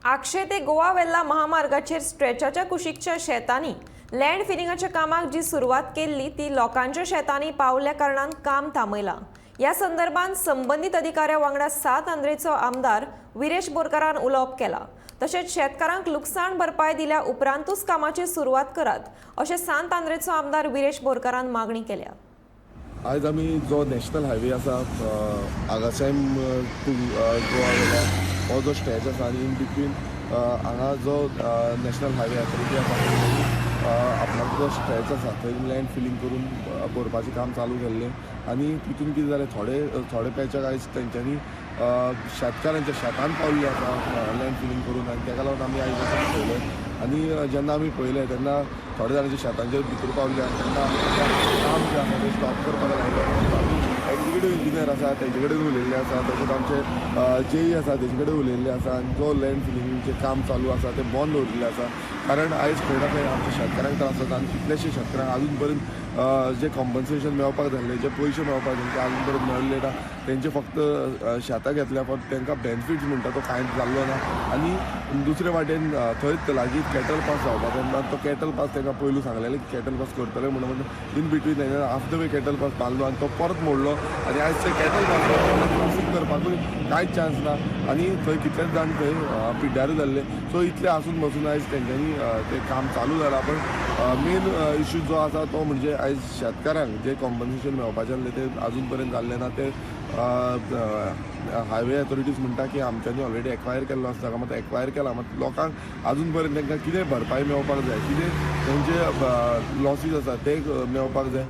आगशे ते गोवा वेल्ला महामार्गाचेर स्ट्रेचाच्या कुशीकच्या शेतांनी लँड फिलिंगाच्या कामाक जी सुरवात केल्ली ती लोकांच्या शेतांनी पावल्या कारणान काम थांबयलां. ह्या संदर्भात संबंदीत अधिकाऱ्या वांगडा सांत आंद्रेचो आमदार विरेश बोरकारान उलोवप केलां. तशेंच शेतकारांक लुकसाण भरपाय दिल्या उपरांतूच कामाची सुरवात करात, अशें सांत आंद्रेचो आमदार विरेश बोरकारान मागणी केल्या. आयज आमी जो नॅशनल हायवे आसा, आगासायम टू गोवा वेल्या हो जो स्ट्रेच आसा आनी इन बिटवीन हांगा जो नॅशनल हायवे अथॉरिटी आसा, तेंच्यांनी आपणाचो जो स्ट्रेच आसा थंय लँड फिलींग करून भरपाचें काम चालू केल्लें. आनी तितून कितें जालें, थोडे थोडे पॅचाक आयज तेंच्यांनी शेतकारांच्या शेतान पावल्ले आसा लँड फिलींग करून. आनी तेका लागून आमी आयज वचून पळयलें. आनी जेन्ना आमी पळयलें तेन्ना थोडे जाणांच्या शेतांचेर भितर पावल्ले आनी तेन्ना आमी तांकां काम जें आसा तें स्टॉप करपाक लायलें. आमी एक्झिक्युटीव इंजिनियर आसा तेजे कडेन उलयल्ले आसा, तशेंच आमचे जेई आसा तेजे कडेन उलयल्ले आसा आनी जो लँड फिलिंगचें काम चालू आसा तें बंद दवरिल्लें आसा. कारण आयज खंय ना खंय आमच्या शेतकारांक त्रास जाता आनी कितलेशे शेतकारांक अजून पर्यंत जे कॉम्पन्सेशन मेळपाक जाल्लें, जे पयशे मेळपाक जाय ते अजून पर्यंत मेळिल्ले ना. तेंचे फक्त शेतां घेतल्या, पण तांकां बेनिफिट्स म्हणटा तो कांयच जाल्लो ना. आनी दुसरे वाटेन थंयच लागीं कॅटल पास जावपाक जाय. तो कॅटल पास तांकां पयलू सांगलेलें की कॅटल पास करतले म्हणून, म्हणून इन बिटवीन तेंच्यानी half the way cattle pass बांदलो आनी तो परत मोडलो. आनी आयज ते कॅटल पास क्रॉसींग करपाकूय कांयच चान्स ना आनी थंय कितलेच जाण थंय पिड्ड्यारूय जाल्ले. सो इतलें आसून बसून आयज तेंच्यांनी तें काम चालू जालां, पण मेन इश्यू जो आसा तो म्हणजे आयज शेतकारांक जे कॉम्पन्सेशन मेळपाचें आसलें तें अजून पर्यंत जाल्लें ना. ते हायवे अथॉरिटीज म्हणटा की आमच्यांनी ऑलरेडी एक्वायर केल्लो आसता. मात एक्वायर केला, मात लोकांक अजून पर्यंत तांकां कितें भरपाय मेळपाक जाय, कितें तेंचे लॉसीस आसा ते मेळपाक जाय.